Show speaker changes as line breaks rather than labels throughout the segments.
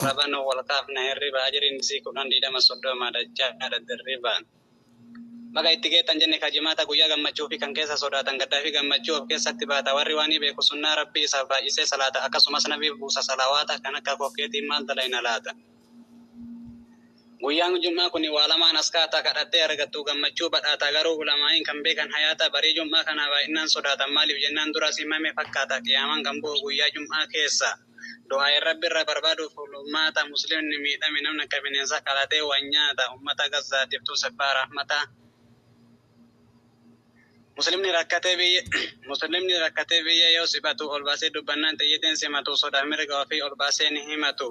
Raban wal kaafna hirriba ajriin isii 10 20 30 dachaadha dirribaan. Baga itti geettan jenne ka jimaata guyyaa gammachuu fi kan keessa sodaatan gaddaa fi gammachuu of keessatti baata warri waanii beeku sunnaa rabbii isaaf baay'isee salaata akkasumas nabiif buusa salawaata kan akka koof keetiin maal dalayna laata. Guyyaan jum'aa kuni waa lamaan as kaata kadhattee argattu gammachuu badhaata garuu ulamaa'iin kan beekan hayaata barii jum'aa kana baay'innaan sodaatan maaliif jennaan duras himame fakkaata qiyaamaan kan bu'u guyyaa jum'aa keessa. Du'aa'iin Rabbi irraa barbaaduuf furmaata Muslimni miidhame namni akka bineensaa qalatee wan nyaata Ummata Gazzaatiif tumsi abbaa rahmataa Muslimni rakkatee biyya Muslimni rakkatee biyya yoo sibatu ol baasee dubbannaan xiyyitiin simatu sodaaf mirga ofii ol baasee ni himatu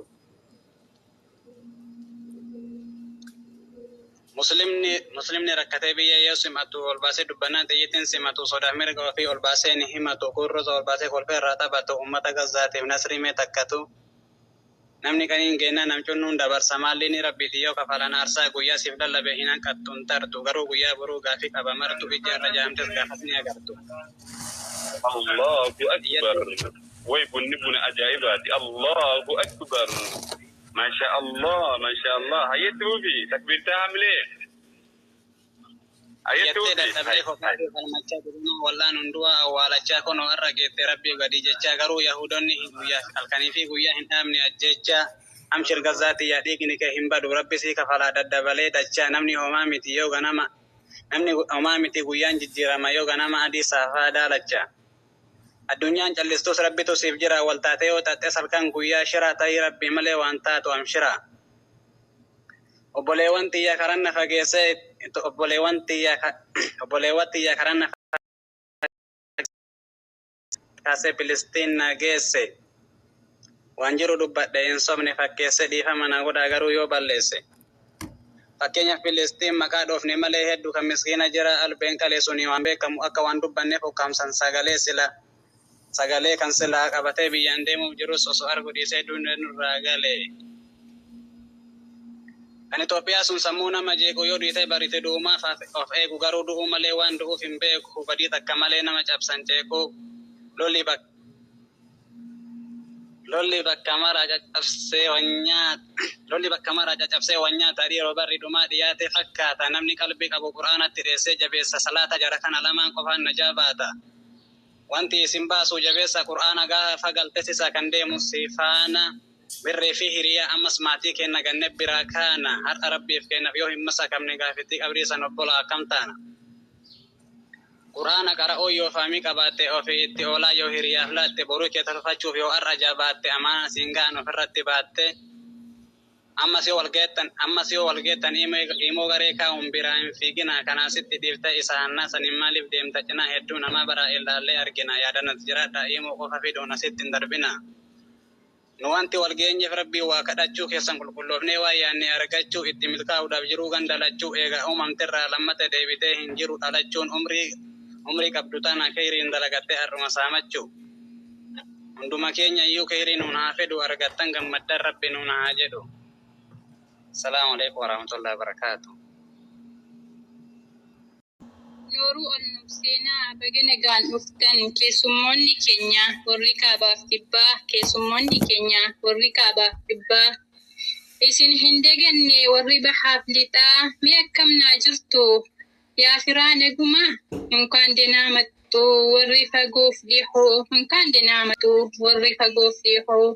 Muslimni Muslimni rakkatee biyya yoo simatu ol baasee dubbannaan xiyyitiin simatu sodaaf mirga ofii ol baasee ni himatu kurruza ol baasee kolfee irraa taphatu ummata Gazzaatiif nasrii mee takkatu Namni qaniin geennaan namcunnuun dabarsa maalliini rabbiiti yoo kafalan aarsaa guyyaa siif lallabe hin hanqattu hin tartu garuu guyyaa boruu gaafii qaba martu ijji har'a jaamtes gaafas ni agartu.
Allahu akbar
Iyyadhu.
Way bunni buna ajaa'ibaati Allahu akbar Masha Allah Masha Allah Hayya itti fufi takbiirtaa hamlee Hayya itti
Jettee
fufi
dadhabdee
hay
kophaa
hay
kee falmachaa durumaa wallaan hundu'aa awwaalachaa kunoo har'a geette rabbii gadi jechaa garuu yahuudonni hin guyyaa halkanii fi guyyaa hin dhaabne ajjeechaa amshir gazzaa tiyya dhiigni kee hin badu rabbi sii kafalaa daddabalee dachaa namni homaa miti yoo ganama namni homaa miti guyyaan jijjiirama yoo ganama adii saafaa daalacha Addunyaan callistus rabbitu siif jira wal taatee yoo xaxxes halkan guyyaa shira tahi rabbi malee waan taatu amshira Obboleewwan tiyya karan na fageesse obboleewwan tiyya obboleewwan tiyya karan na kaase Filistiin na geesse waan jiru dubbadhe hin sobne fakkeesse dhiifama na godhaa garuu yoo balleesse Fakkeenyaaf Filisxiin maqaa dhoofne malee heddu kan miskiina jira albeen qale suni waan beekamu akka waan dubbanneef ukkaamsan sagalee sila sagalee kan silaa qabatee biyyaan deemuuf jirus osoo argu dhiisee duune nurraa gale. Kan Itoophiyaa sun sammuu nama jeequ yoo dhiitee barite du'umaaf of eegu garuu du'uu malee waan du'uuf hin beeku badii takka malee nama cabsan ceequu lolli bakka Lolli bakka maraa caccabsee wanyaata Lolli bakka maraa caccabsee wanyaata dhiiroo barri dhumaa dhiyaate fakkaata namni qalbii qabu qur'aanatti dheessee jabeessa salaata jara kana lamaan qofaan najaa baata wanti isin baasu jabeessa qur'aana gaafa galtes isa kan deemu si faana birrii fi hiriyaa ammas maatii keenna ganne biraa kaana har'a rabbiif keennaaf yoo hin masakamne gaafittii qabrii san obbolaa akkam taana. Qur'aana qara'uu yoo fahmii qabaatte ofii itti oolaa yoo hiriyaaf laatte boruu kee tolfachuuf yoo ar'a jabaatte amaanaa siin gahan ofirratti baatte ammas yoo wal geettan ammas yoo wal geettan imoo garee kaa'uun biraa hin fiiginaa kanaa sitti dhiifte isa hannaa saniin maaliif deemta cinaa hedduu namaa baraa ilaallee argina yaadanat jiraadhaa imoo qofa fiduun asitti hin darbinaa. Nu wanti wal geenyeef Rabbiin waa kadhachuu, keessan qulqulloofnee waan yaanne argachuu, itti milkaa'uudhaaf jiruu ganda lachuu, eega uumamterraa lammata deebitee hin jiru dhalachuun, umrii umrii qabdu tana keyriin dalagattee har'uma saamachuu. Hunduma keenyayyuu keyrii nuun haa fedhu argattan gammaddan Rabbi nuun haa jedhu. Assalaamu Aleykum Warahmatullahi Wabarakaatuh.
Nooruu ol nuuf seenaa baga nagaan dhuftan keessummoonni keenya warri kaabaaf kibbaa keessummoonni keenya warri kaabaaf kibbaa isin hin daganne warri bahaaf lixaa mee akkam naa jirtu yaa firaa nagumaa unkaan denaa mattu warri fagoof dhihoo unkaan denaa mattu warri fagoof dhihoo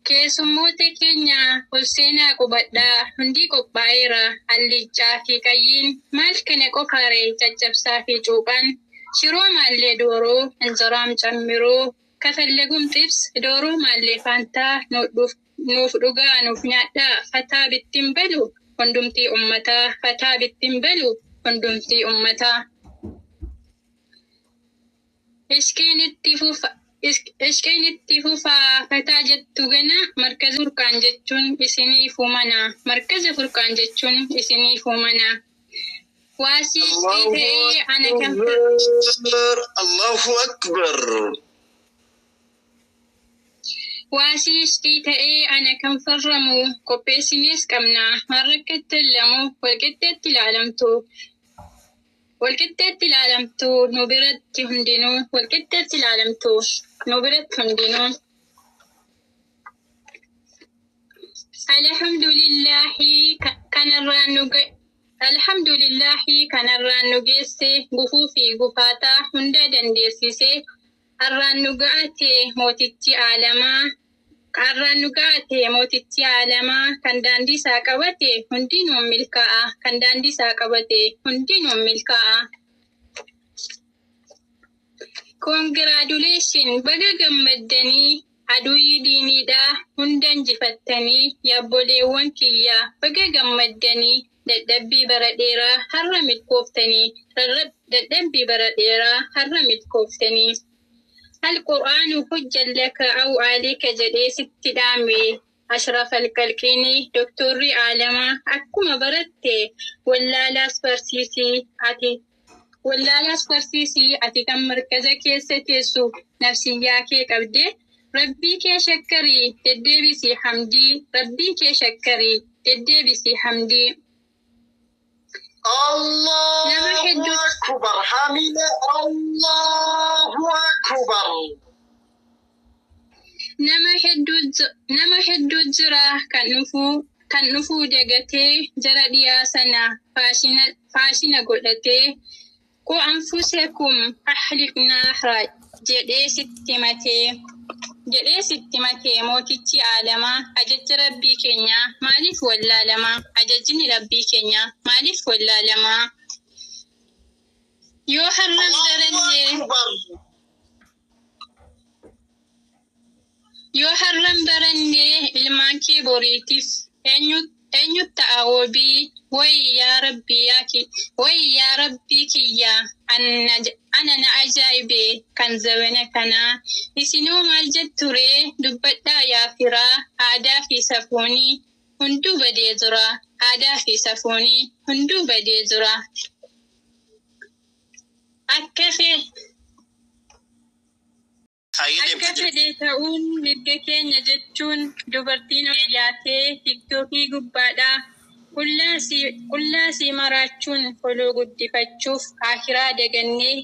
Keessummoota keenya ol seenaa qubadhaa hundii qophaa'eera alliccaa fi qayyiin maal kana qofaare caccabsaa fi cuuphaan shiroo maallee dooroo injeraam cammiroo kafellagum xibs dooroo maallee faantaa nuuf dhugaa nuuf nyaadhaa fataa bittin balu hundumtii ummataa fataa bittin balu hundumtii ummataa. Ishqiin itti fufa Ishqiin itti fufaa fataa jettu gana markaza furqaan jechuun isiniifuu mana markaza furqaan jechuun isiniifuu mana Waasii ishqii
Allahu
ta'ee ana kan
Akbar. Allahu Akbar.
Waasii ishqii ta'ee ana kan farramu qopheessinees qabna maal rakkattan lamuu walqixxeetti ilaalamtu Walqixxeetti ilaalamtu nu biratti hundinuu Walqixxeetti ilaalamtu nu biratti hundinuu. Alhamdulillahi kanarraan nu ga'e. Alhamdulillahi kanarraan nu geesse, gufuu fi gufaataa hunda dandeessise. Har'aan nu ga'ate mootichi aalamaa. Har'aan nu ga'ate mootichi aalamaa, kan daandii isaa qabate hundinuu milkaa'a. Kan daandii isaa qabate hundinuu milkaa'a. Congratulation, baga gammaddanii, aduuyyi diiniidhaa hunda injifattanii. Yaabboleewwan kiyyaa, baga gammaddanii, dadhabbii bara dheeraa har'a milkooftanii, dadhabbii bara dheeraa har'a milkooftanii. القرآن حجة لك أو عليك jedhee sitti dhaame Ashraf Alqalqiinii, Doktorri Aalamaa. Akkuma baratte wallaalaas barsiisii ati, wallaalaas barsiisii ati, kan markaza keessa teessu nafsiyyaa kee qabdee rabbii kee shakkarii deddeebisii hamdii, rabbii kee shakkarii deddeebisii hamdii. Nama
الله
hedduu
أكبر حمد الله أكبر.
Nama hedduu jira kan dhufuu dagatee jara dhiyaa sana faashina godhatee. قوا أنفسكم أهليكم نارا jedhee sitti matee mootichi aalamaa. Ajaja rabbii keenyaa maaliif wallaalamaa? Ajajni rabbii keenyaa maaliif wallaalamaa? Yoo har'an
الله
barannee
أكبر.
Yoo har'an barannee ilmaan kee boriitiif eenyu ta'a wabii? Wayi yaa rabbii, wayi yaa rabbii kiyya, ana na ajaa'ibe kan zabana kanaa. Isinoo maal jettu ree? Dubbadhaa yaa firaa. Aadaa fi safuunii hunduu badee jira, aadaa fi safuunii hunduu badee jira. Akka fee
Hayyee
Akka
deemtee jirti.
fedhe ta'uun mirga keenya jechuun dubartiin ol yaatee tiktookii gubbaadhaa qullaa sii maraachuun foloo guddifachuuf akiraa dagannee,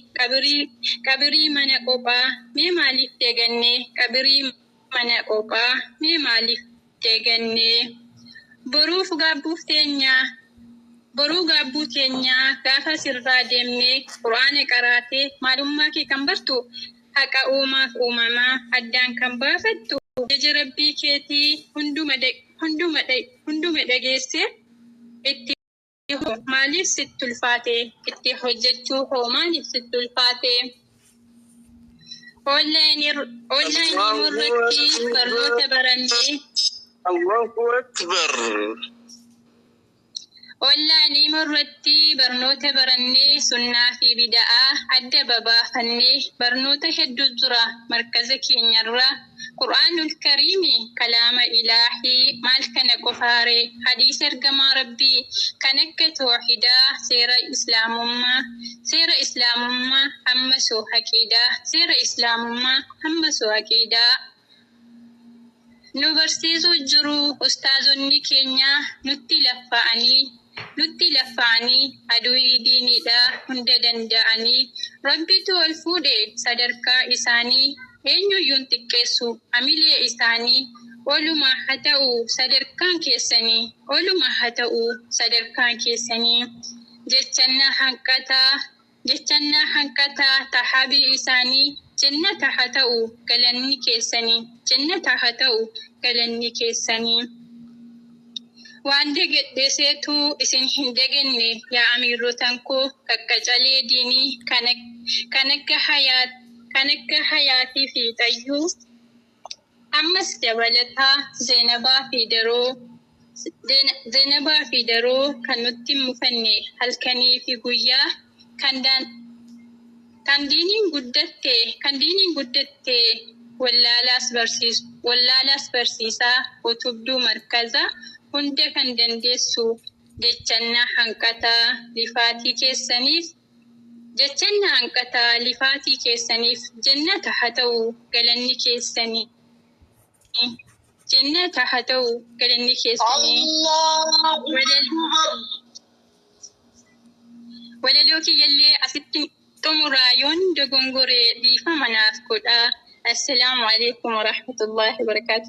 qabirii mana qophaa mee maaliif dagannee? Qabirii mana qophaa mee maaliif dagannee? Boruuf gaabbuuf teenyaa, boruu gaabbuu teenyaa gaafa sirraa deemnee. Quraana qaraatee maalummaa kee kan bartu, haqa uumaaf uumamaa addaan kan baafattu, ajaja rabbii keetii hunduma dhageesse itti hoo maaliif sitti ulfaate? Itti hojjechuu hoo maaliif sitti ulfaate? Onlaayinii irratti barnoota barannee
الله أكبر.
Onlaayinii irratti barnoota barannee, sunnaa fi bida'aa adda babaafannee. Barnoota hedduu jira markaza keenyarra. Qur'aanul kariimi kalaama ilaahii, maal kana qofaare? Hadiisa ergamaa rabbii kan akka toohidaa, seera islaamummaa, seera islaamummaa hammasoo haqiidaa, seera islaamummaa hammasoo haqiidaa nu barsiisuu jiru ustaazonni keenya. Nutti laffa'anii aduu diiniidha hunda danda'anii. Rabbitu ol fuudhe sadarkaa isaanii, eenyuyyuun xiqqeessu amilee isaanii. Oluma haa ta'u sadarkaan keessanii, oluma haa ta'u sadarkaan keessanii. Jechannaa hanqataa, jechannaa hanqataa tahabii isaanii. Jannata haa ta'u galanni keessanii, jannata haa ta'u galanni keessanii. Waan dagadheseetu isin hin daganne yaa amiirrotan koo qaqqacalee diinii, kan akka hayaatii fi xayyuu, ammas dabalataa Zeenabaa fi Daroo, Zeenabaa fi Daroo, kan nutti hin mufanne halkanii fi guyyaa, kan diiniin guddatte, wallaalaas barsiisaa, utubduu markaza hunda kan dandeessu. Jechannaa hanqataa lifaatii keessaniif, jechannaa hanqataa lifaatii keessaniif. Jannata haa ta'u galanni keessanii, jannata haa ta'u galanni keessanii.
الله أكبر.
Walaloo kiyyallee asitti xumuraa, yoon dogongoree dhiifama naaf godhaa. Assalaamu alaikum warahmatullaahi wabarakaatu.